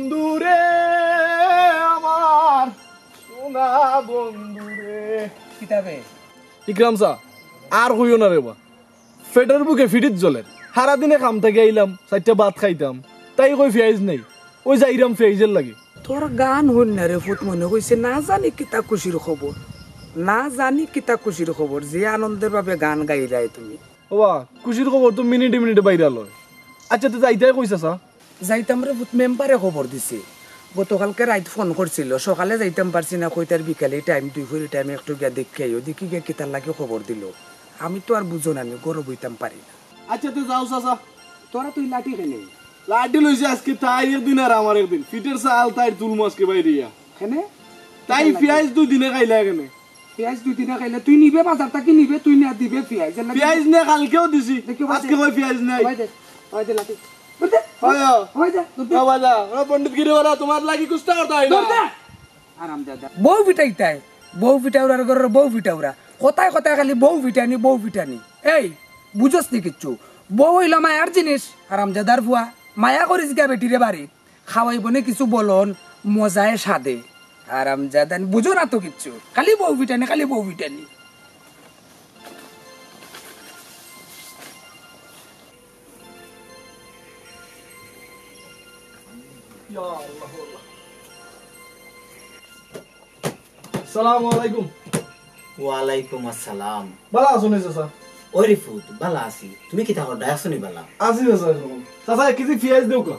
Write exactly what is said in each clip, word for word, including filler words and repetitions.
বন্ধুরে, আমার সোনা বন্ধুরে। কিতাবে? ইকরাম চা, আর কইও না রে বা। পেটর ভুকে ফিটিত জ্বলের। হারা দিনে কাম থাকি আইলাম, চাইরটা ভাত খাইতাম। তাই কই পিয়াইজ নাই। ওই যাইরাম পিয়াইজর লাগি। তোর গান হুনিয়া রে ফুত মনে কইছে না জানি কিতা খুশির খবর। না জানি কিতা খুশির খবর। যে আনন্দের ভাবে গান গাইরায় তুমি। ওবা, খুশির খবর তো মিনিটে মিনিটে বাইরাল অয়। আচ্ছা, তে যাইতায় কই চাচা? যাইতাম রে ফুত, মেম্বারে খবর দিছে। গতকালকে রাইত ফোন করছিল, সকালে যাইতাম পারছি না, কইতার বিকালে টাইম, দুইফুরি টাইমে একটু গিয়া দেখিয়া আইও, দেখি গিয়া কিতার লাগি খবর দিল। আমি তো আর বুঝো না, আমি ঘরো বইতাম পারি না। আচ্ছা, তে যাও চাচা। তোরা তুই লাঠি কেনে? লাঠি লইছে আজকে তাই একদিন আর আমার একদিন। ফিটের চাল তাই তুলমু আজকে বাইরিয়া। কেনে? তাই কিতার লাগি? পিয়াইজ দুই দিনে খাইলা কেনে? পিয়াইজ দুই দিনে খাইলে তুই নিবে, বাজার থাকি নিবে, তুই না দিবে পিয়াইজ। এর লাগি পিয়াইজ নে কালকেও দিছি, দেখিও, বাদ দে। আজকে কই পিয়াইজ নাই। ওই দে, ওই দে লাঠি। ওই দে, ওই দে, ওই দে, ওই দে। বাবা দা, ওরা পণ্ডিত গিরি ওরা তোমার লাগি কুস্তা করতে হয় না। দৌড় দে। আরামজাদা। বউ পিটাইতায়, বউ পিটাউরার ঘরর বউ পিটাউরা। কথায় কথায় খালি বউ পিটানি, বউ পিটানি। এই, বুঝস নি কিচ্ছু? বউ অইলো মায়ার জিনিস, আরামজাদার ফুয়া। মায়া করিস গিয়া বেটিরে বাড়ি। খাওয়াইবো নে কিছু বলন, মজায় স্বাদে। আরামজাদা, বুঝো না তো কিচ্ছু। খালি বউ পিটানি, খালি বউ পিটানি। ইয়া আল্লাহ, আল্লাহ। আসসালামু আলাইকুম। ওয়ালাইকুম আসসালাম। ভালা আছো নি চাচা? ওরে ফুত, ভালা আছি। তুমি কিতা করো? আছো নি ভালা? আছি চাচা, এখন। চাচা, এক কেজি পিয়াইজ দেউক্কা।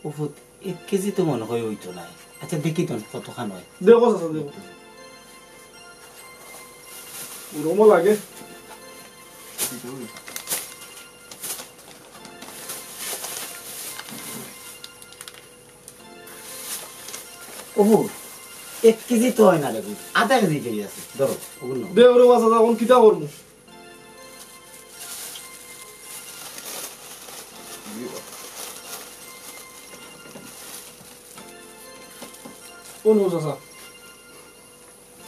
ও ফুত, এক কেজি তো মনে হয় অইতো নায়। আচ্ছা, দেখি তো কতখান অয়। দেখো চাচা, দেখো। গরমও লাগে। ওহো, এক কেজি তো অয় না রে, আধা কেজি পিয়াইজ আছে, ধরো, ওগুলো নাও। দে ওরে বাবা, এখন কিতা করবো? কোন চাচা?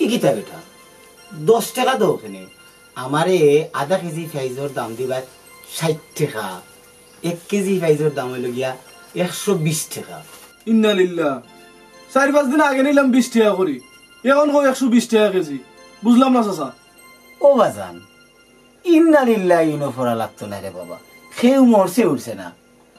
ই কিতা বেটা? দশ টেকা দেও কেনে? আমারে আধা কেজি পিয়াইজর দাম দিবা ষাইট টেকা, এক কেজি পিয়াইজর দাম অইলো গিয়া একশো বিশ টেকা। ইন্না লিল্লাহ। চাইর পাঁচ দিন আগে নিলাম বিশ টেকা করি, এখন কও একশো বিশ টেকা কেজি। বুঝলাম না চাচা। ও বাজান, ইন্না লিল্লাহ ইনো পড়া লাগতো না রে বাবা, কেউ মরছে উঠছে না।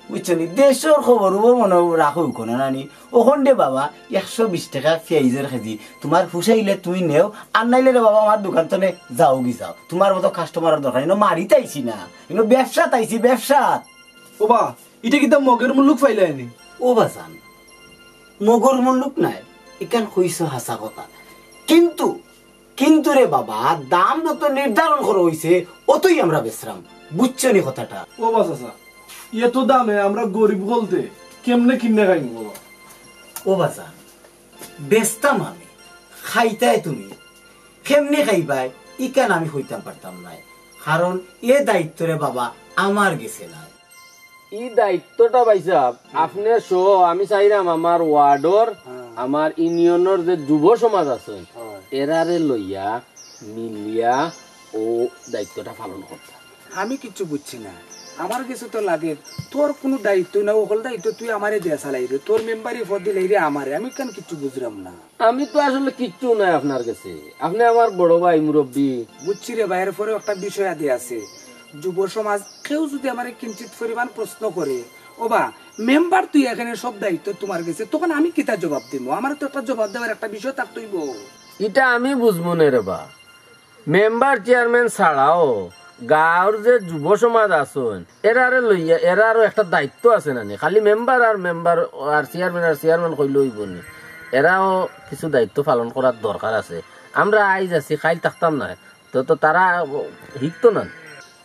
বুঝছো নি? দেশর খবর ও মনো রাখো কোনো না নি। ওখান দে বাবা, একশো বিশ টেকা পিয়াইজর কেজি। তোমার পুষাইলে তুমি নেও, আর নাইলে রে বাবা, আমার দোকান তনে যাওগি যাও। তোমার মতো কাস্টমারর দরকার, ইনো মারিত আইছি না, ইনো ব্যবসাত আইছি, ব্যবসাত। ও বা, ইটা কিতা মগের মুল্লুক পাইলায় নি? ও বাজান, মগর মুল্লুক নায়, ইখান কইছো হাছা কথা, কিন্তু কিন্তু রে বাবা, দাম যত নির্ধারণ করা অইছে, অতই আমরা বেচরাম। বুঝছো নি কথাটা? ও বা চাচা, এত দামে আমরা গরিব হকলতে কেমনে কিনে খাইমু বাবা? ও বাজান, বেচতাম আমি, খাইতায় তুমি। কেমনে খাইবায়, ইখান আমি কইতাম পারতাম নায়। কারণ এ দায়িত্ব রে বাবা, আমার গেছে নায়। ই দায়িত্বটা ভাইসাব, আপনে সহ আমি চাইরাম আমার ওয়ার্ডর, হ্যাঁ। আমার ইউনিয়নর যে যুব সমাজ আছইন, হ্যাঁ। এরারে লইয়া, মিলিয়া ও দায়িত্বটা পালন করতা। আমি কিচ্ছু বুঝছি না, আমার গেছে তো লাগে তোর কুনু দায়িত্ব না, হকল দায়িত্ব তুই আমারে দিয়া চালাইরে, তোর মেম্বারি পদ দিলাইরে আমারে, আমি কেন কিচ্ছু বুঝরাম না। আমি তো আসলে কিচ্ছু নাই আপনার গেছে, আপনে আমার বড় ভাই, মুরব্বি। বুঝছি রে ভাই, এরপরেও একটা বিষয় আদি আছে। যুব সমাজ কেউ যদি আমারে কিঞ্চিত পরিমাণ প্রশ্ন করে, "ও বা, মেম্বার তুই, এখানে সব দায়িত্ব তোমার গেছে," তখন আমি কিতা জবাব দিমু? আমার তো একটা জবাব দেওয়ার একটা বিষয় থাকতে অইবো। ইটা আমি বুঝমু নে রে বা। মেম্বার চেয়ারম্যান ছাড়াও গাঁওর যে যুব সমাজ আছইন, এরারে লইয়া, এরারও একটা দায়িত্ব আছে না নি? খালি মেম্বার আর মেম্বার আর চেয়ারম্যান আর চেয়ারম্যান কইলে অইবো নি? এরাও কিছু দায়িত্ব পালন করার দরকার আছে। আমরা আইজ আছি, কাইল থাকতাম না, তো, তো তারা হিকতো না।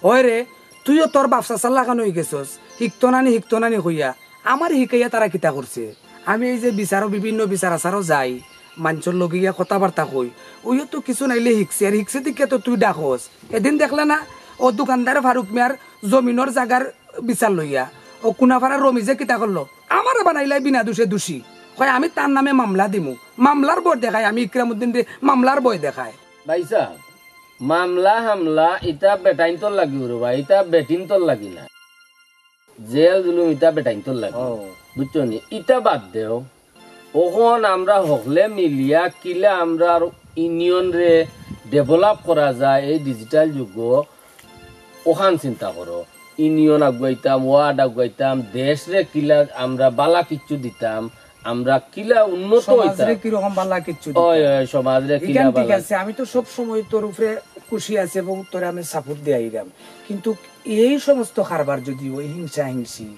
ওই রে, তুইও তোর বাপ চাচার লাখান অইগেছস, হিকতো না নি, হিকতো না নি কইয়া। আমারে হিকাইয়া তারা কিতা করছে? আমি এই যে বিচারো, বিভিন্ন বিচার আচারো যাই, মানষর লগে গিয়া কথাবার্তা কই, ওইও তো কিছু নাইলে হিকছে, আর হিকছে দেখিয়া তো তুই ডাকস। এদিন দেখলে না, ও দোকানদার ফারুক মিয়ার জমিনর জাগার বিচার লইয়া, ও কুনাফাড়ার রমিজে কিতা করলো? আমারে বানাইলাই বিনা দোষে দোষী। কয়, "আমি তার নামে মামলা দিমু।" মামলার ভয় দেখায়, আমি ইকরামউদ্দিনরে মামলার ভয় দেখায়। ভাইসাব, মামলা হামলা ইতা বেটাইন্তর লাগি রে বা, ইতা বেটিন্তর লাগি না। জেল জুলুম ইতা বেটাইন্তর লাগি। ও। বুঝছো নি? ইটা বাদ দেও। অখন আমরা হকলে মিলিয়া কিলা আমরার ইউনিয়নরে ডেভেলপ করা যায় এই ডিজিটাল যুগো, অখান চিন্তা করো। ইউনিয়ন আগুয়াইতাম, ওয়ার্ড আগুয়াইতাম, দেশরে কিলা আমরা বালা কিচ্ছু দিতাম, আমরা কিলা উন্নত সমাজরে অইতাম। কিরকম বালা কিচ্ছু দিতাম। অয়, অয়, সমাজরে কিলা ইখান ঠিক বালা। আছে, আমি তো সব সময় তোর উপরে খুশি আছি এবং তোরে আমি সাপোর্ট দিয়া আইরাম, কিন্তু এই সমস্ত কারবার যদি ওই হিংসা হিংসি,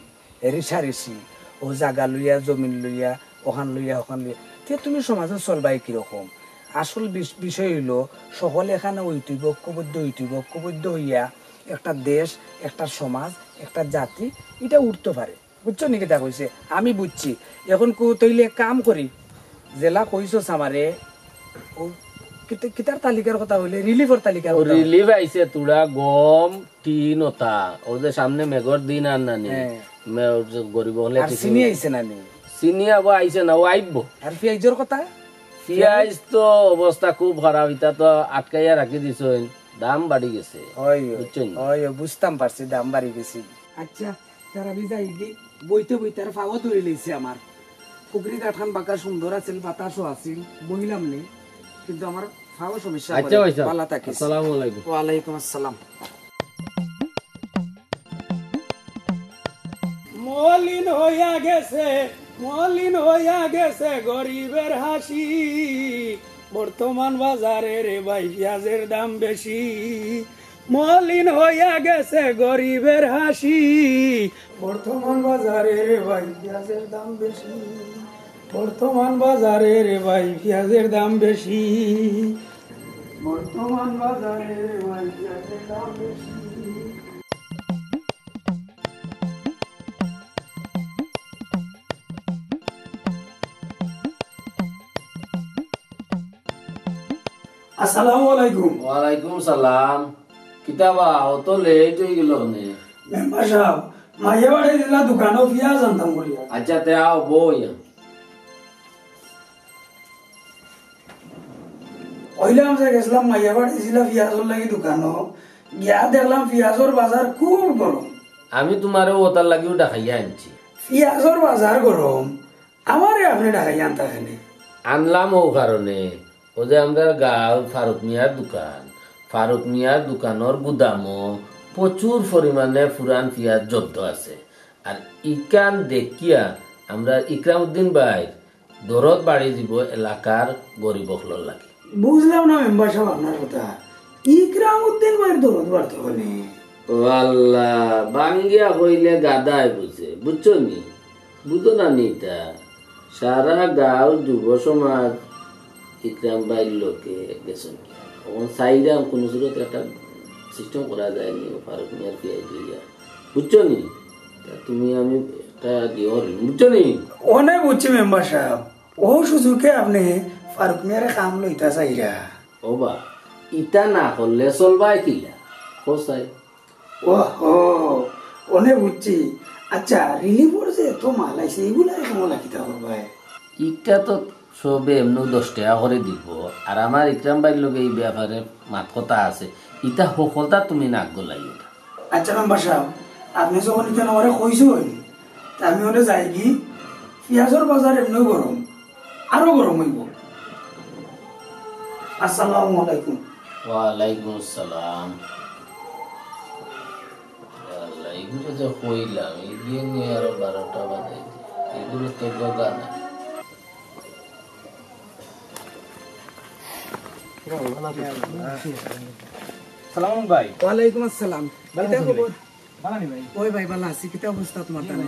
রেশারেশি, ও জাগা লইয়া, জমিন লইয়া, অখান লইয়া, অখান লইয়া, তে তুমি সমাজো চলবায় কিরকম? আসল বিষ-, বিষয় অইলো, সকলে এখানো অইতইবো, ঐক্যবদ্ধ অইতইবো, ঐক্যবদ্ধ অইয়া একটা দেশ, একটা সমাজ, একটা জাতি, ইটা উঠতো পারে। বুঝছো নি কিতা কইছি? আমি বুঝছি। অখন কু-, তইলে এক কাম করি, যেলা কইছস আমারে, ও কিতা-, কিতার তালিকার কথা অইলে, রিলিফর তালিকার কথা অইলে। রিলিফ আইছে, তুড়া গম, টিন ওতা, ও যে সামনে মেঘর দিন আর নানি, হ্যাঁ। মে-, ও যে গরিব অকলে আর কিছু চিনি আইছে নানি? চিনি আবার আইছে না, ও আইবো। আর পিয়াইজর কথা? পিয়াইজ তো অবস্থা খুব খারাপ, ইতা তো আটকাইয়া রাখি দিছইন, দাম বাড়ি গেছে। অয়, অয়। বুঝছইন? অয়, অয়, বুঝতাম পারছি, দাম বাড়ি গেছে। আচ্ছা, তার আমি যাইগি, বইতে বইতে আর ফাওয়া ধরি লইছে আমার। পুকুরি ঘাটখান বাঁকা সুন্দর আছিল, বাতাসও আছিল, বইলাম নে, কিন্তু আমার ফাওয়া সমস্যা আচ্ছা করে। ভাই সাহেব, ভালা থাকিস। আসসালামু আলাইকুম। ওয়ালাইকুম আসসালাম। মলিন হইয়া গেছে, মলিন হইয়া গেছে গরিবের হাসি। বর্তমান বাজারে রে ভাই পিয়াজের দাম বেশি। মলিন হইয়া গেছে গরিবের হাসি। বর্তমান বাজারে রে ভাই পিয়াজের দাম বেশি। বর্তমান বাজারে রে ভাই পিয়াজের দাম বেশি। বর্তমান বাজারে রে ভাই পিয়াজের দাম বেশি। আসসালামু আলাইকুম। ওয়ালাইকুম সালাম। কিতা বা, অত লেট অই গেল নে? মেম্বার সাব, মাইয়া বাড়ি দিলা দোকানো পিয়াজ আনতাম বলিয়া। আচ্ছা, তে আও, বই। কইলাম যে গেছিলাম মাইয়া বাড়ি দিলা পিয়াজর লাগি দোকানো, গিয়া দেখলাম পিয়াজর বাজার খুব গরম। আমি তুমারে ওটার লাগিও ডাকাইয়া আনছি। পিয়াজর বাজার গরম, আমারে আপনে ডাকাইয়া আনতা কেনে? আনলাম ও কারণে, ও যে আমরার গাঁওর ফারুক মিয়ার দোকান, ফারুক মিয়ার দোকানর গুদামো প্রচুর পরিমাণে পুরান পিয়াজ জব্দ আছে। আর ইখান দেখিয়া আমরার ইকরামউদ্দিন ভাইর দরদ বাড়ি যিবো এলাকার গরিব অকলর লাগি। বুঝলাম না মেম্বার সাব আপনার কথা, ইকরামউদ্দিন ভাইর দরদ বাড়তো কেনে? ও আল্লাহ, ভাঙ্গিয়া কইলে গাধায় বুঝে, বুঝছো নি? বুঝো না নি ইতা? সারা গাঁওর যুব সমাজ ইকরাম ভাইর লগে গেছইন। অখন চাইরাম কুনু সুরত একটা সিস্টেম করা যায় নি, ফারুক মিয়ার পিয়াজ লইয়া। বুঝছো নি? তা তুমি আমি একটা দিও রে, বুঝছো নি? অনে বুঝছি মেম্বার সাব, ও সুযোগে আপনে ফারুক মিয়ারে কাম লইতা চাইরা। ও বা, ইতা না করলে চলবায় কিলা? কও চাই। ওহো, অনে বুঝছি। আচ্ছা, রিলিফর যে এত মাল আইছে, ইগুলারে কেমন লাগিতা করবায়? ইটা তো সবে এমনেউ দশ টেকা করি দিবো, আর আমার ইকরাম ভাইর লগে ই ব্যাপারে মাত কথা আছে, ইতা হকলতা তুমি নাক গলাইও না। আচ্ছা মেম্বার সাব, আপনে যখন ইখান আমারে কইছইন, তে আমি অনে যাইগি, পিয়াজর বাজার এমনেউ গরম, আরো গরম অইবো। আসসালামু আলাইকুম। ওয়ালাইকুম আসসালাম। আল্লাহ, এগুলো যে কইলাম, এগুলো নিয়ে আরো বারোটা বাজে। এগুলো তো যোগা না। সালাম ভাই। ওয়ালাইকুম আসসালাম। ভাই, কিতা খবর? ভালা নি ভাই? ওই ভাই, ভালা আছি। কিতা অবস্থা তুমার তানে?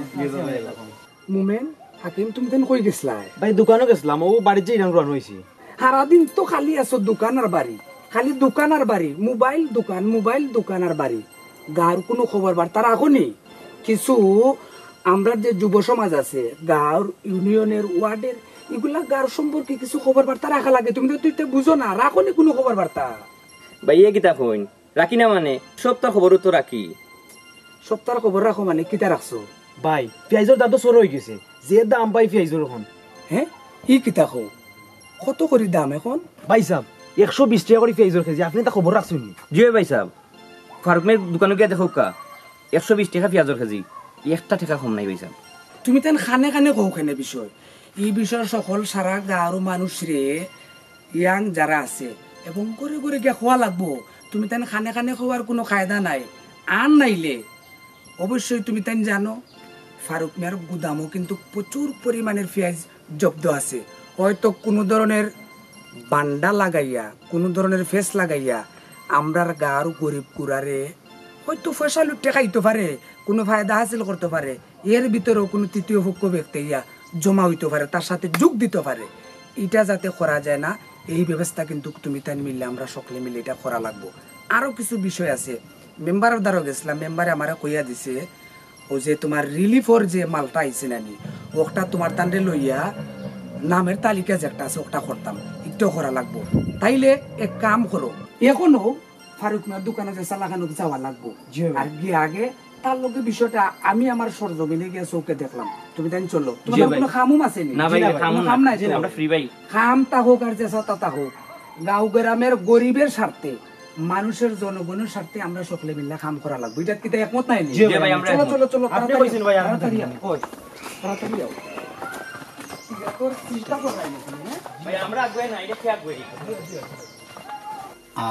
মোমেন, হাকিম, তুমি তেন কই গেছলায়? ভাই, দোকানো গেছলাম, ও বাড়িত যে ইরান রওয়ানা অইছি। সারাদিন তো খালি আছো দোকান আর বাড়ি, খালি দোকান আর বাড়ি, মোবাইল দোকান, মোবাইল দোকান আর বাড়ি। গাঁওর কুনু খবর বার্তা রাখো নি? কিছু আমরার যে যুব সমাজ আছে, গাঁওর, ইউনিয়নের, ওয়ার্ডের, ইগুলা গাঁওর সম্পর্কে কিছু খবর বার্তা রাখা লাগে। তুমি তো, তুই তো বুঝো না, রাখো নি কুনু খবর বার্তা? ভাই, এ কিতা কইন? রাখি না মানে, সপ্তাহর খবরও তো রাখি। সপ্তাহর খবর রাখো মানে, কিতা রাখছো? ভাই, পিয়াইজর দাম তো চড়া অইগেছে। যে দাম ভাই পিয়াইজর অখন। হে? ই কিতা কও? কত করি দাম অখন? ভাইসাব, একশো বিশ টেকা করি পিয়াইজর কেজি। আপনে ইতা খবর রাখছইন নি? জি অয় ভাইসাব, ফারুক মিয়ার দোকানো গিয়া দেখউক্কা, একশো বিশ টেকা পিয়াইজর কেজি, একটা টেকা কম নাই ভাইসাব। তুমি তাইন খানে খানে কও কেনে বিষয়? ই বিষয় সকল সারা গাঁওর মানুষরে, ইয়াং যারা আছে, এবং ঘরে ঘরে গিয়া কওয়া লাগবো। তুমি তাইন খানে খানে কওয়ার কুনু কায়দা নাই। আর নাইলে অবশ্যই তুমি তাইন জানো, ফারুক মিয়ার গুদামো কিন্তু প্রচুর পরিমাণের পিয়াইজ জব্দ আছে। হয়তো কুনু ধরনের বান্ডা লাগাইয়া, কুনু ধরনের ফেস লাগাইয়া আমরার গাঁওর গরিব গুড়ারে হয়তো পয়সা লুটে খাইতো পারে, কুনু ফায়দা হাসিল করতো পারে, এর ভিতরেও কুনু তৃতীয় পক্ষ ব্যক্তি ইয়া জমা অইতো পারে, তার সাথে যোগ দিতো পারে। ইটা যাতে করা যায় না, এই ব্যবস্থা কিন্তু তুমি তাইন মিললে, আমরা সকলে মিলে ইটা করা লাগবো। আরও কিছু বিষয় আছে, মেম্বারর দ্বারও গেছলাম, মেম্বারে আমারে কইয়া দিছে, ও যে তুমার রিলিফর যে মালটা আইছে নানি, ওটা তুমার তানরে লইয়া নামের তালিকা যে একটা আছে, ওটা করতাম, একটু করা লাগবো। তাইলে এক কাম করো, এখনো ফারুক মিয়ার দোকানো যে চাচা লাখানো যাওয়া লাগবো। জি ভাই। আর গিয়া আগে তার লগে বিষয়টা আমি আমার সরজমিনে গিয়া চোখে দেখলাম। তুমি তাইন চলো, তুমার জি ভাই। কুনু কাম-উম আছে নি? না ভাই, জি না ভাই, কাম কুনু নাই। কাম নাই জি না, তো। আমরা ফ্রি ভাই। কাম তা হোক আর যে চাচা তা হোক, গাঁও গ্রামের গরিবের স্বার্থে, মানুষের জনগণের স্বার্থে আমরা সকলে মিলে কাম করা লাগবো। ইটা কিতা একমত নায় নি? জি ভাই, আমরা চলো, একমত। চলো, চলো, আপনি তাড়াতাড়ি কইছেন ভাই, আও, আমরা তাড়াতাড়ি আও। কই? তাড়াতাড়ি আও। ইটা তোর চিন্তা করাই না তুমি, হ্যাঁ? ভাই, আমরা আগুয়ে না, ইটা কি আগুয়ে?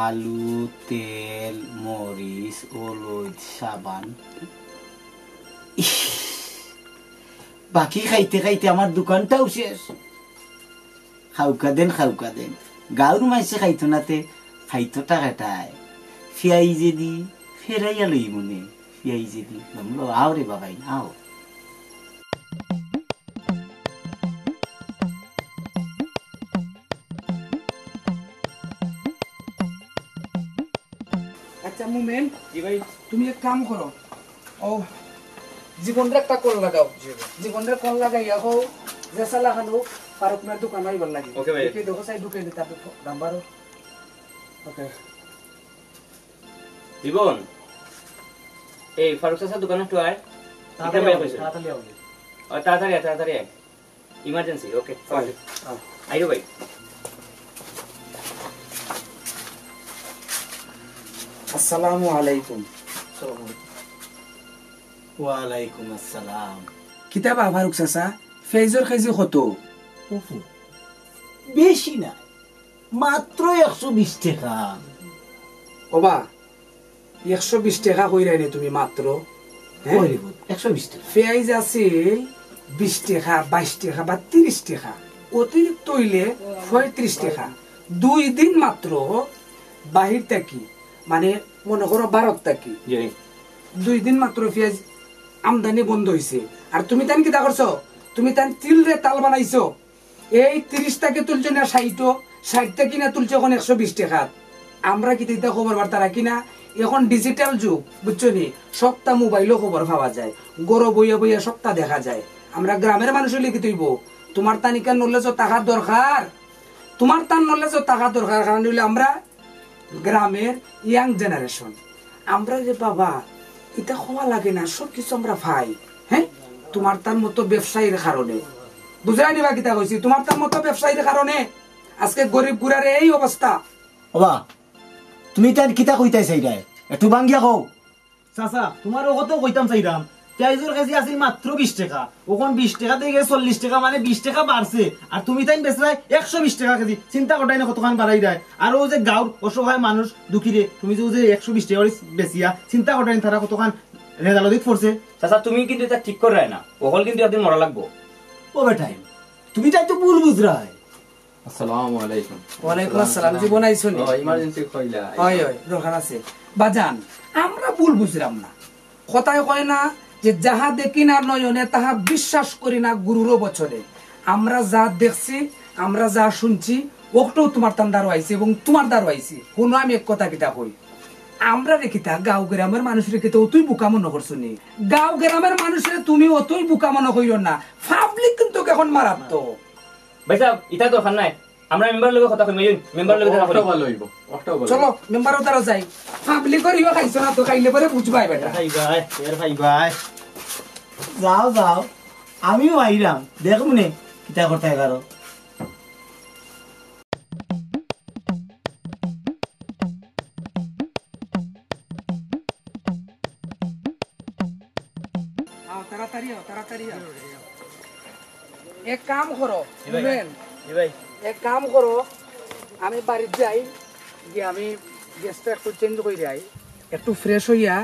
আলু, তেল, মরিচ, হলুদ, সাবান। ইস, বাকি খাইতে খাইতে আমার দোকানটাও শেষ। খাউক্কা দেন, খাউক্কা দেন। গাঁওর মাইনষে খাইতো না তে, খাইতো টা কেটায়? পিয়াইজেদি ফেরাইয়া লইমুনে, পিয়াইজেদি। লমলো, আও রে বাবাই, আও। আচ্ছা মোমেন, জি ভাই। তুমি এক কাম করো, ও জীবনরে একটা কল লাগাও। জি ভাই। জীবনরে কল লাগাইয়া কও, যে চাচা লাখানো ফারুক মিয়ার দোকানো আইবার লাগি। ওকে ভাই। দেখি দেখো চাই ঢুকে দিতে আপনি ফো-, নাম্বারও। ওকে। জীবন, এই ফারুক চাচার দোকানো একটু আয়। তাড়াতাড়ি বিক্রম ভাই আও, কইছে। তাড়াতাড়ি আও। ও, তাড়াতাড়ি আয়, তাড়াতাড়ি আয়। ইমার্জেন্সি, ওকে। ওকে। আইরো ভাই। আসসালামু আলাইকুম। ওয়ালাইকুম আসসালাম। কিতা বা ফারুক চাচা, পিয়াইজর কেজি কত? ওফো, বেশি না, মাত্র একশো বিশ টেকা। ওবা, একশো বিশ টেকা কইরায় নি তুমি মাত্র, হ্যাঁ? কই রে পুত, একশো বিশ টেকা। পিয়াইজ আছিল বিশ টেকা, বাইশ টেকা বা তিরিশ টেকা, অতিরিক্ত অইলে পঁয়ত্রিশ টেকা। দুই দিন মাত্র বাহির থাকি, মানে মনে করো ভারত থাকি, জি। দুই দিন মাত্র পিয়াইজ আমদানি বন্ধ অইছে। আর তুমি তাইন কিতা করছো? তুমি তাইন তিলরে তাল বানাইছো। এই তিরিশ থাকি তুলছো না ষাইটও, ষাইট থাকি না তুলছো অখন একশো বিশ টেকাত। আমরা কিতা ইতা খবর বার্তা রাখি না? অখন ডিজিটাল যুগ, বুঝছো নি? সবটা মোবাইলো খবর পাওয়া যায়, ঘরো বইয়া বইয়া সবটা দেখা যায়। আমরা গ্রামের মানুষ অইলে কিতা অইবো? তুমার তান ইখান knowledge থাকা দরকার, তুমার তান knowledge থাকা দরকার। কারণ অইলো আমরা গ্রামের young generation। আমরা রে বাবা, ইতা কওয়া লাগে না, সব কিছু আমরা পাই। হ্যাঁ, তুমার তান মতো ব্যবসায়ীর কারণে, বুঝরায় নি বা কিতা কইছি? তুমার তান মতো ব্যবসায়ীর কারণে আজকে গরিব গুড়ার এই অবস্থা। ওবা, তুমি তাইন কিতা কইতায় চাইরায়? একটু ভাঙ্গিয়া কও। চাচা, তুমারে অউ কথাউ কইতাম চাইরাম, পিয়াইজর কেজি আছিল মাত্র বিশ টেকা, অখন বিশ টেকা থাকি গিয়া চল্লিশ টেকা, মানে বিশ টেকা বাড়ছে, আর তুমি তাইন বেচরায় একশো বিশ টেকা কেজি। চিন্তা কররায় না কতখান বাড়াইরায়। আর অউ যে গাঁওর অসহায় মানুষ দুঃখীরে তুমি যে অউ যে একশো বিশ টেকা করি বেচিয়া, চিন্তা কররায় না তারা কতখান রেজালদিত পড়ছে। চাচা, তুমি কিন্তু ইতা ঠিক কররায় না, অকল কিন্তু একদিন মরা লাগবো। ও বেটাইন, তুমি তাইন তো ভুল বুঝরায়। আসসালামু আলাইকুম। ওয়ালাইকুম আসসালাম। জীবন আইছো নি? ও, ইমার্জেন্সি কইলা। অয়, অয়, দরকার আছে। বাজান, আমরা ভুল বুঝরাম না। কথায় কয় না যে, "যাহা দেখি না নয়নে, তাহা বিশ্বাস করি না গুরুর বচনে।" আমরা যা দেখছি, আমরা যা শুনছি, অকটাউ তুমার তান দ্বারো আইছে এবং তুমার দ্বারো আইছে। হুনো, আমি এক কথা কিতা কই, আমরারে কিতা, গাঁও গ্রামের মানুষরে কিতা অতই বুকা মনো করছো নি? গাঁও গ্রামের মানুষরে তুমি অতই বুকা মনো করিও না। পাবলিক কিন্তু অখন মারাত্মক। ভাইসাব, ইতা দরকার নাই। আমরা মেম্বারর লগে কথা কইমু, মেম্বারর লগে কথা কইমু। অকটাউ ভালা অইবো, অকটাউ ভালা অইবো। চলো, মেম্বারর দ্বারো যাই। পাবলিকর ইও খাইছো না তো, খাইলে পরে বুঝবায় বেটা। এর ভাই ভাই, এর ভাই ভাই। যাও, যাও, আমিও আইরাম, দেখমুনে কিতা করতায় পারো। আও, তাড়াতাড়ি আও, তাড়াতাড়ি আও। এক কাম করো, জি ভাই। বুঝলেন? জি ভাই। এক কাম করো, আমি বাড়িত যাই, গিয়া আমি ড্রেসটা একটু চেঞ্জ করি আই, একটু ফ্রেশ অইয়া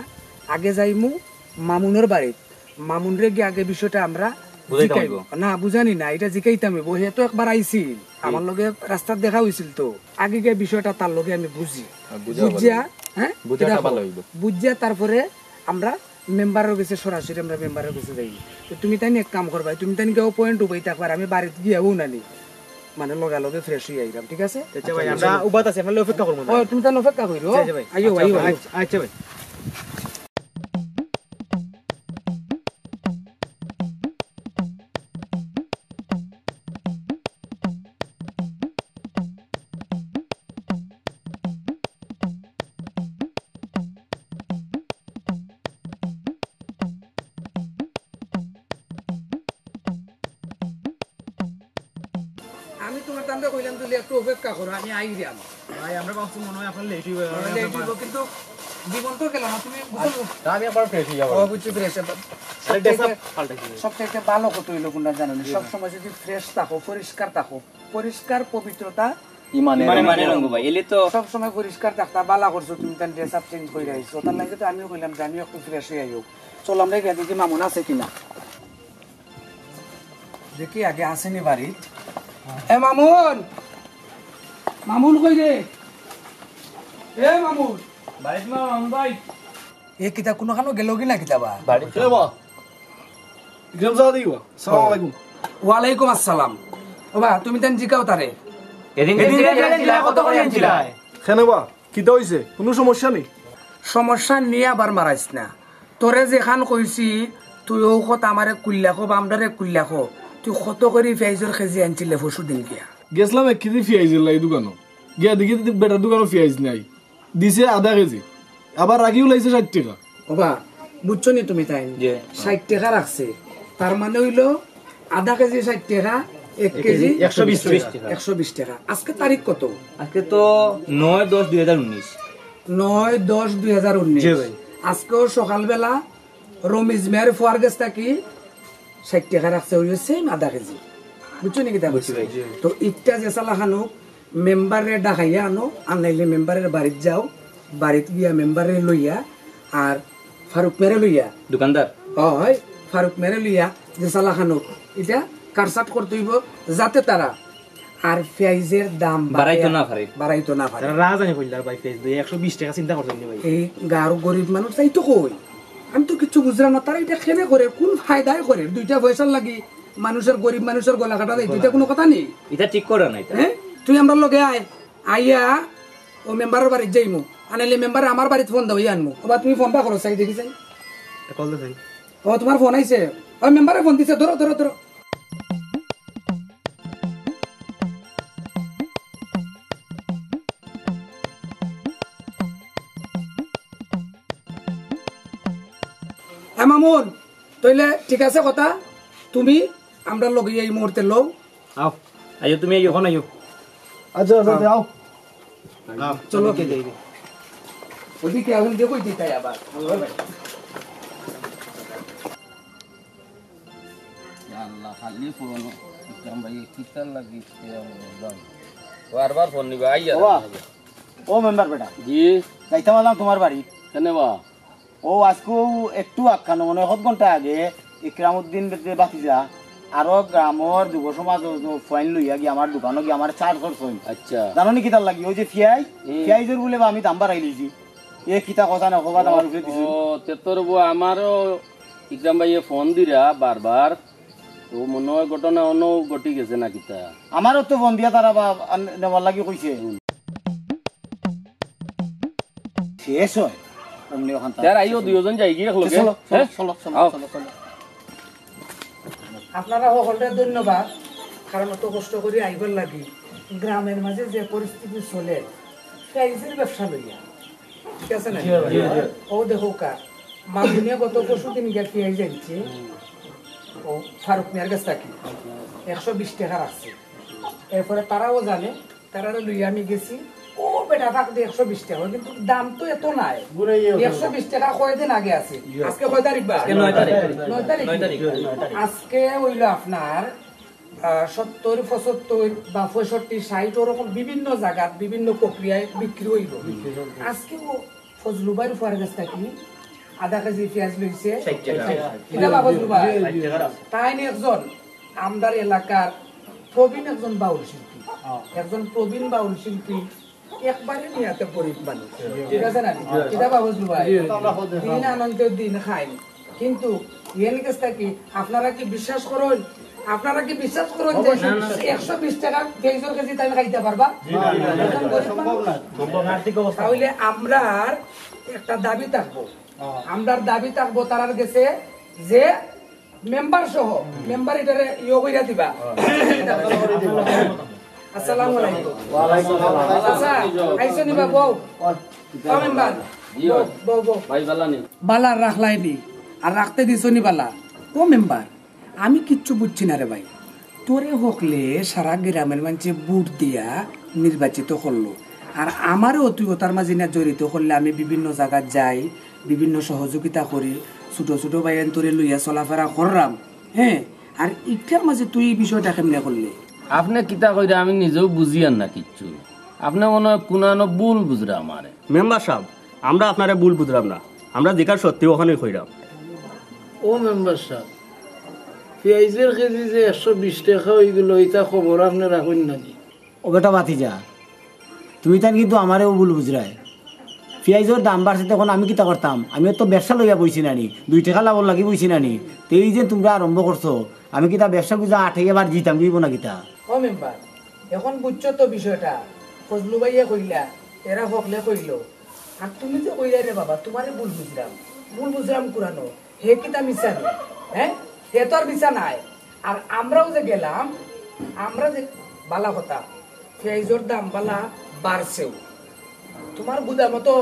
আগে যাইমু মামুনর বাড়িত। মামুনরে গিয়া আগে বিষয়টা আমরা বুঝাইতাম জিকাই-, অইবো। না, বুঝানি না, ইটা জিকাইতাম অইবো। হে তো একবার আইছিল, আমার লগে রাস্তাত দেখা অইছিল তো। আগে গিয়া বিষয়টা তার লগে আমি বুঝি। হ্যাঁ, বুঝা বুঝিয়া, ভালো। হ্যাঁ? বুঝাটা দেখো, ভালো অইবো। বুঝিয়া তারপরে আমরা মেম্বারর গেছে, সরাসরি আমরা মেম্বারর গেছে যাই। তো তুমি তাইন এক কাম করবায়, তুমি তাইন গিয়া পয়েন্ট উবাই থাকবার, আমি বাড়িত গিয়া হুনানি, মানে, লগে লগে ফ্রেশ অইয়া আইরাম, ঠিক আছে? আচ্ছা ভাই, আচ্ছা, আমরা চলো। উবাত আছি, আপনার অপেক্ষা করবো। ও, তুমি তাইন অপেক্ষা করো। জি, জি ভাই। আইও, আচ্ছা, আইও, আইও। আচ্ছা, আচ্ছা ভাই। আমি তুমার তানরে কইলাম, "তুই একটু অপেক্ষা করো, আমি আইরাম।" ভাই, আমরা ভাবছি মনে হয় আপনার লেট হইব। লেট হইব, কিন্তু জীবন তো গেল না, তুমি বুঝো না? না, আমি আবার ফ্রেশ হইয়া ও, বুঝছি, ফ্রেশ। আরে, ড্রেস আপ পাল্টাইছি। সবথেকে ভালো কথা হইলো কোনটা জানো নি? সব সময় যদি ফ্রেশ থাকো, পরিষ্কার থাকো, পরিষ্কার পবিত্রতা ইমানের ইমানের রঙ। রঙ ভাই, এলে তো সব সময় পরিষ্কার থাকতা, বালা করছো তুমি, তান ড্রেস আপ চেঞ্জ করে আইছো। তার লাগে তো আমিও কইলাম যে আমিও একটু ফ্রেশ হয়ে আইও। চল, আমরা গিয়া দেখি মামুন আছে কিনা। দেখি আগে আছেনি বাড়িত। এ মামুন, মামুন কই রে? এ মামুন। বাড়িত না, মামুন ভাই। এ কিতা কুনুখানো গেল কি না কিতা বা? বাড়িত। এ বা, ইকরাম চাচা দেখি বা। সালাম আলাইকুম। ওয়ালাইকুম আসসালাম। ও বা, তুমি তান জিকাও তারে। এদিন এদিন যে যে আনছিলা, কত করে আনছিলা? কেনে বা, কিতা হইছে? কুনু সমস্যা নি? সমস্যা নিয়া আবার মারাইস না। তোরে যেখান কইছি, তুই অউ কথা আমারে খুলিয়া ক বা আমরারে খুলিয়া ক। তুই কত করি পিয়াইজর কেজি আনছিলে পরশু দিন গিয়া? গেছলাম এক কেজি পিয়াইজর লাগি দোকানো। গিয়া দেখি বেটার দোকানো পিয়াইজ নাই। দিছে আধা কেজি, আবার রাখি উলাইছে ষাইট টেকা। ও বা, বুঝছো নি তুমি তাইন? জি। ষাইট টেকা রাখছে, তার মানে অইলো আধা কেজি ষাইট টেকা, এক এক কেজি কেজি একশো বিশ টেকা। একশো বিশ টেকা। আজকে তারিখ কত? আজকে তো নয় দশ দুই হাজার উনিশ। নয় দশ দুই হাজার উনিশ। জি ভাই। আজকেও সকালবেলা রমিজ মিয়ার ফুয়ার গেছ থাকি ষাইট টেকা রাখছে, অউ সেম আধা কেজি। বুঝছো নি কিতা বুঝছি কইছি? ভাই। তো ইটা যেছালা খানো মেম্বাররে ডাকাইয়া আনো, আর নাইলে মেম্বারর বাড়িত যাও, বাড়িত গিয়া মেম্বাররে লইয়া আর ফারুক মিয়ারে লইয়া। দোকানদার? অয়, ফারুক মিয়ারে লইয়া যেছালা খানো ইটা কাটছাট করতে অইবো, যাতে তারা আর পিয়াইজর দাম বাড়াইতো বাড়াইয়া না পারে। বাড়াইতো না পারে। তারা রাজধানী কইলার ভাই, পিয়াইজ দিয়া একশো বিশ টেকা চিন্তা করছইন নি ভাই। এই গাঁওর গরিব মানুষ তাই তো কই, আমি তো কিচ্ছু বুঝলাম না, তারা ইটা কেনে করে, কুন ফায়দায় করে? দুইটা পয়সার লাগি মানুষর, গরিব মানুষর গলা কাটা যায়, ইটা কুনু কথা নি? ইটা ঠিক করে না ইটা। হ্যাঁ, তুই আমরার লগে আয়, আইয়া অউ মেম্বারর বাড়িত যাইমু, আর নাইলে মেম্বাররে আমার বাড়িত ফোন দেও, আনমু। ও বা, তুমি ফোনটা করো, চাই দেখি চাই। এটা কল দে চাই। ও, তুমার ফোন আইছে। ও, মেম্বারে ফোন দিছে, ধরো, ধরো, ধরো। এ মামুন, তাইলে ঠিক আছে কথা, তুমি আমরার লগে এই মুহূর্তে লও। আও, আইও তুমি, আইও, এখন আইও। আচ্ছা, আচ্ছা, আও। আও, চলো। ওদিকে যাই। ওদিকে এখন দেখো, দিতাই আবার। ইয়া আল্লাহ, খালি ফোন। ইকরাম ভাই, কিতার লাগি ইকরাম ভাই? বারবার ফোন নিবা, আইয়া বাবা। ও মেম্বার বেটা। জি। যাইতাম আলাম তুমার বাড়ি। কেনে বা? ও আজকু একটু আক্কানো, মানে, কত ঘন্টা আগে ইকরামউদ্দিন বে-, ভাতিজা আরো গ্রামর যুব সমাজ ও, ও ফুয়াইন লইয়া গিয়া আমার দোকানো গিয়া আমার চার্জ করছইন। আচ্ছা। জানো নি কিতার লাগি? ওই যে পিয়াইজ, হুম। পিয়াইজর বুলে বা আমি দাম বাড়াই লইছি। এ কিতা কথা না কবা, আমার উপরে দিছে। ও, তে তোর বউ আমারও ইকরাম ভাইয়ে ফোন দিরা বারবার। তো মনে হয় ঘটনা অন্য ঘটি গেছে না কিতা? আমারও তো ফোন দিয়া তারা বা আন-, নেওয়ার লাগি কইছে। হুম। শেষ হয়। অমনি ওখান তার আইও দুইজন যাই গিয়ে একলগে। চলো, চলো, হ্যাঁ? চলো, চলো, আও। চলো, চলো। আপনারা সকলরে ধন্যবাদ, কারণ অত কষ্ট করি আইবার লাগি। গ্রামের মাঝে যে পরিস্থিতি চলে, পিয়াইজর ব্যবসা লইয়া, ঠিক আছে না? জি, জি, জি। ও দেখো কা, মামুনে গত পরশু দিন গিয়া পিয়াইজ আনছে, ও ফারুক মিয়ার গেছ থাকি একশো বিশ টেকা রাখছে। এরপরে তারাও জানে, তারারে লইয়া আমি গেছি। ও বেটা, থাক দে একশো বিশ টেকা, কিন্তু দাম তো এত নাই। একশো বিশ টেকা কয়দিন আগে আছে। আজকে কয় তারিখ বা? আজকে নয় তারিখ। নয় তারিখ। নয় তারিখ। আজকে অইলো আপনার আহ, সত্তর, পঁচাত্তর বা পঁয়ষট্টি, ষাট, ওরকম বিভিন্ন জাগাত বিভিন্ন প্রক্রিয়ায় বিক্রি অইলো। আজকেও ফজলু ভাইর ফুয়ার গেছ থাকি আধা কেজি পিয়াজ লইছে। ষাইট টেকা। কিতা বা ফজলু ভাই? ষাইট টেকা। তাইন একজন আমরার এলাকার প্রবীণ একজন বাউল শিল্পী, একজন প্রবীণ বাউল শিল্পী, একবারে নিয়াতে গরিব মানুষ, ঠিক আছে না? কিতা বা ফজলু ভাই? দিন আনন্দের দিন খাইন, কিন্তু এন গেছ থাকি আপনারা কি বিশ্বাস করইন? আপনারা কি বিশ্বাস করইন যে একশো বিশ টেকা পিয়াজর কেজি তাইন খাইতা পারবা? একজন গরিব মানুষ। তাইলে আমরার একটা দাবি থাকবো, আমরার দাবি থাকবো তারার গেছে যে মেম্বার সহ, মেম্বার ইটারে ইয়ো কইরা দিবা। আসসালামু আলাইকুম। আচ্ছা, আইছো নি বা বউ? ও মেম্বার, বউ, বউ, বউ। ভাই বালা নি? বালা রাখলায় নি, আর রাখতে দিছো নি বালা? ও মেম্বার, আমি কিচ্ছু বুঝছি না রে ভাই। তোরে হকলে সারা গ্রামের মানষে ভোট দিয়া নির্বাচিত করলো, আর আমারেও তুই ওটার মাঝে না জড়িত করলে আমি বিভিন্ন জাগাত যাই, বিভিন্ন সহযোগিতা করি, ছোট ছোট ভাইয়াইন্তরে লইয়া চলাফেরা কররাম, হ্যাঁ, আর ইটার মাঝে তুই এই বিষয়টা কেমনে করলে? আপনে কিতা কইরা আমি নিজেও বুঝিয়ার না কিচ্ছু। আপনে মনে হয় কুনানো ভুল বুঝরা আমারে। মেম্বার সাব, আমরা আপনারে ভুল বুঝরাম না, আমরা যেখান সত্যি ওখানই কইরাম। ও মেম্বার সাব, পিয়াইজর কেজি যে একশো বিশ টেকা অইগেলো, ইতা খবর আপনে রাখইন না নি? ও বেটা ভাতিজা, তুমি তাইন কিন্তু আমারেও ভুল বুঝরায়। পিয়াইজর দাম বাড়ছে, তখন আমি কিতা করতাম? আমিও তো ব্যবসা লইয়া বইছি না নি, দুই টেকা লাভর লাগি বইছি না নি। তে এই যে তুমরা আরম্ভ করছো, আমি কিতা ব্যবসা গুজা আটে এবার জিতাম দিব না কিতা? ও মেম্বার, এখন বুঝছো তো বিষয়টা, ফজলু ভাইয়ে কইলা, এরা হকলে কইলো, আর তুমি যে কইলা রে বাবা, তুমারে ভুল বুঝরাম, ভুল বুঝরাম কুনানো, হে কিতা মিছা নি? হ্যাঁ, হে তো আর মিছা নায়। আর আমরাও যে গেলাম, আমরা যে বালা কথা, পিয়াইজর দাম বালা বাড়ছেও। তুমার গুদামো তো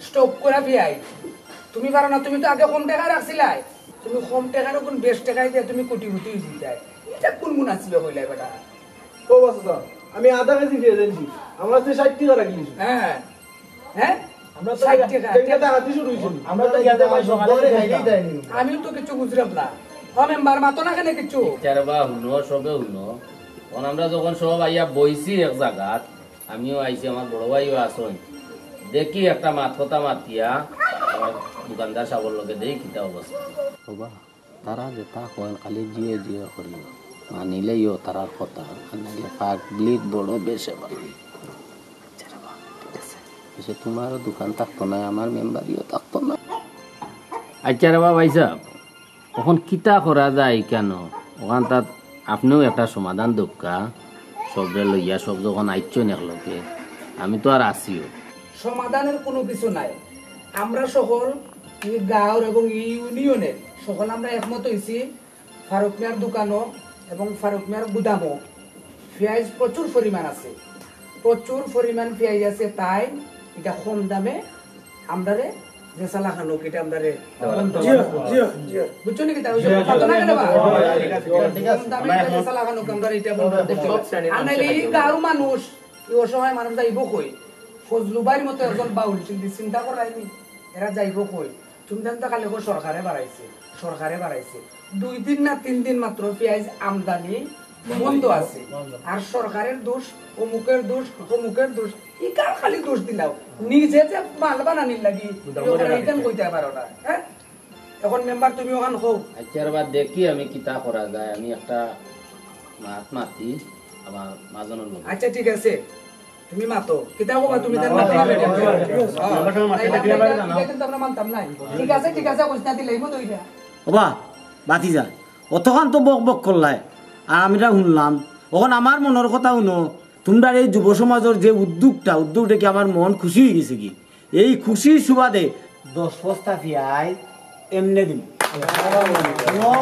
স্টক করা পিয়াইজ, তুমি পারো না, তুমি তো আগে কম টেকায় রাখছিলায়, তুমি কম টেকার অখন বেশ টেকায় দিয়া তুমি কোটিপতি অইযিতায়। ইটা কুন মুনাসিবে কইলায় বেটা? ও বাচ্চা, আমি আধা কেজি পিয়াইজ আনছি, আমার কাছে ষাইট টেকা রাখলি। হ্যাঁ, হ্যাঁ? আমরা তো ষাইট টেকা। টেকা তো হাতে শুরু অইছে। আমরা তো ইয়াতে ভাই সকালে ঘরে খাইলেই দেয়নি। আমিও তো কিচ্ছু বুঝরাম না। ও মেম্বার, মাতো না কেনে কিচ্ছু? ইচ্ছারে বা হুনো, সবে হুনো। অখন আমরা যখন সব আইয়া বইছি এক জাগাত, আমিও আইছি, আমার বড় ভাইও আছইন। দেখি একটা মাত কথা মাতিয়া আমার দোকানদার সাবর লগে দেই কিতা অবস্থা। ওবা, তারা যেতা কইন খালি জিও জিও করিও, মানিলেও তারার কথা, আর নাইলে পাবলিক বড় বেশে বাড়ি। আচ্ছা রে বা, ঠিক আছে। পিছে তুমারও দোকান থাকতো না, আমার মেম্বারিও থাকতো না। আচ্ছা রে বা ভাইসাব, অখন কিতা করা যায় কেনে? অখান তাত আপনেও একটা সমাধান দেউক্কা, সবরে লইয়া সব যখন আইচ্ছইন একলগে, আমি তো আর আছিও। সমাধানের কুনু কিছু নাই। আমরা সকল ই গাঁওর এবং ই ইউনিয়নের সকল আমরা একমত অইছি, ফারুক মিয়ার দোকানো এবং ফারুক মিয়ার গুদামো পিয়াইজ প্রচুর পরিমাণ আছে, প্রচুর পরিমাণ পিয়াইজ আছে, তাই ইটা কম দামে আমরারে যেছা লাখান অউক, ইটা আমরারে দেওয়া লাগবো। জি, জি, জি। বুঝছো নি কিতা? অউ যে কথা না কেনে বা? কম দামে ইটা যেছা লাখান অউক, আমরারে ইটা বন্ধ করতে অইবো। আর নাইলে ই গাঁওর মানুষ, ই অসহায় মানুষ যাইবো কই? ফজলু ভাইর মতো একজন বাউল শিল্পী, চিন্তা কররায় নি, এরা যাইবো কই? তুমি জানো তো খালি কও সরকারে বাড়াইছে, সরকারে বাড়াইছে। দুই দিন না তিন দিন মাত্র পিয়াইজ আমদানি বন্ধ আছে। আর সরকারের দোষ, অমুকের দোষ, অমুকের দোষ, ইকার খালি দোষ দিলাও। নিজে যে মাল বানানির লাগি, ইখান কইতায় পারো না, হ্যাঁ? অখন মেম্বার তুমি অখান কও। আচ্ছা, এবার দেখি আমি কিতা করা যায়, আমি একটা মাত মাতি আমার মাজনর লগে। আচ্ছা, ঠিক আছে। তুমি মাতো, কিতা কবা তুমি তার মাতো? ইটা কিন্তু আমরা মানতাম নায়। ঠিক আছে, ঠিক আছে, কইস না দিলে, ইমো তো ইটা। ওবা, ভাতিজা, অতখান তো বক বক করলায়, আর আমরা হুনলাম। অখন আমার মনর কথা হুনো, তুমরার এই যুব সমাজর যে উদ্যোগটা, উদ্যোগটা কি আমার মন খুশি অইগেছে কি? এই খুশির সুবাদে দশ বস্তা পিয়াইজ এমনে দিমু। হুনো,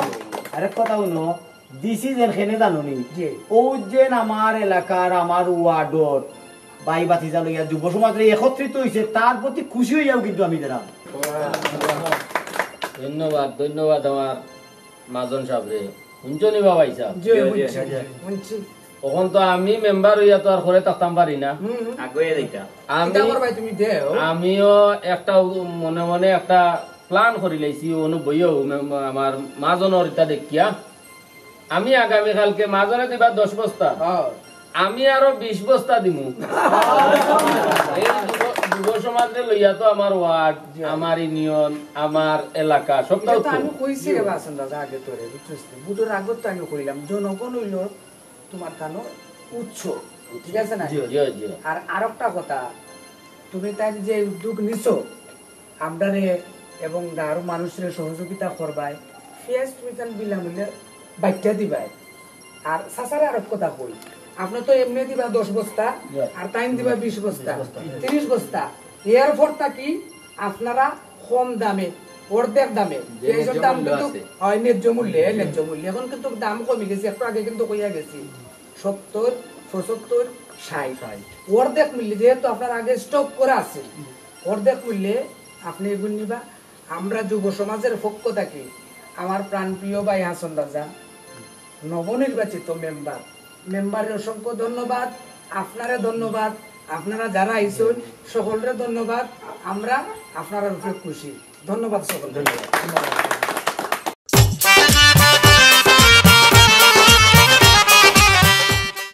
আরেক কথা হুনো, দিছি যেন কেনে জানো নি? জি। অউ যেন আমার এলাকার, আমার ওয়ার্ডর ভাই ভাতিজা লইয়া যুব সমাজরে একত্রিত অইছে, তার প্রতি খুশি অইয়াউ কিন্তু আমি দিরাম। ধন্যবাদ, ধন্যবাদ আমার মাজন সাবরে। হুনছো নি বা ভাইসাব? জি, জি, হুনছি, জি, জি। হুনছি। অখন তো আমি মেম্বার অইয়া তো আর ঘরে থাকতাম পারি না। হুম, হুম। আগুয়াই যাইতা। আমি, কিতা করবায় তুমি দেও? আমিও একটা উ-, মনে মনে একটা plan করিলাইছি, অনো বইয়াউ মে-, মে-, আমার মাজনর ইটা দেখিয়া। আমি আগামীকালকে মাজরে দিবা দশ বস্তা, হ্যাঁ। আমি আরো বিশ বস্তা দিমু। এই যুব, যুব সমাজরে লইয়া তো আমার ওয়ার্ড, জি। আমার ইউনিয়ন, আমার এলাকা, সবটা এটা তো উত্তর। আমি কইছি রে বাসন দাদা আগে তোরে, বুঝছস নি? ভোটর আগত তো আমি কইলাম, জনগণ হইল তোমার তানো উৎস, ঠিক আছে না? জি, জি, জি। আর আরোকটা কথা, তুমি তাই যে উদ্যোগ নিছো, আমরারে এবং আরো মানুষরে সহযোগিতা করবায়, পেঁয়াজ তুমি তান বিনামূল্যে বাইটা দিবায়। আর চাচারে আরো কথা কই, আপনি তো এমনি দিবা দশ বস্তা, আর তাইন দিবা বিশ বস্তা, তিরিশ বস্তা। এরপর থাকি আপনারা কম দামে, অর্ধেক দামে, যে পেঁয়াজের ন্যায্য দাম মূল্য কিন্তু আছে। হয় ন্যায্য মূল্যে, ন্যায্য মূল্যে। এখন কিন্তু দাম কমে গেছে, একটু আগে কিন্তু কইয়া গেছি সত্তর, পঁচাত্তর, ষাট। অর্ধেক মূল্যে, যেহেতু আপনার আগে স্টক করা আছে, অর্ধেক মূল্যে আপনি এগুলো নিবা। আমরা যুব সমাজের পক্ষ থাকি আমার প্রাণপ্রিয় ভাই হাসন রাজা, নবনির্বাচিত মেম্বার, মেম্বাররে অসংখ্য ধন্যবাদ, আপনারে ধন্যবাদ, আপনারা যারা আইছইন সকলরে ধন্যবাদ। আমরা আপনারার উপরে খুশি। ধন্যবাদ সকল।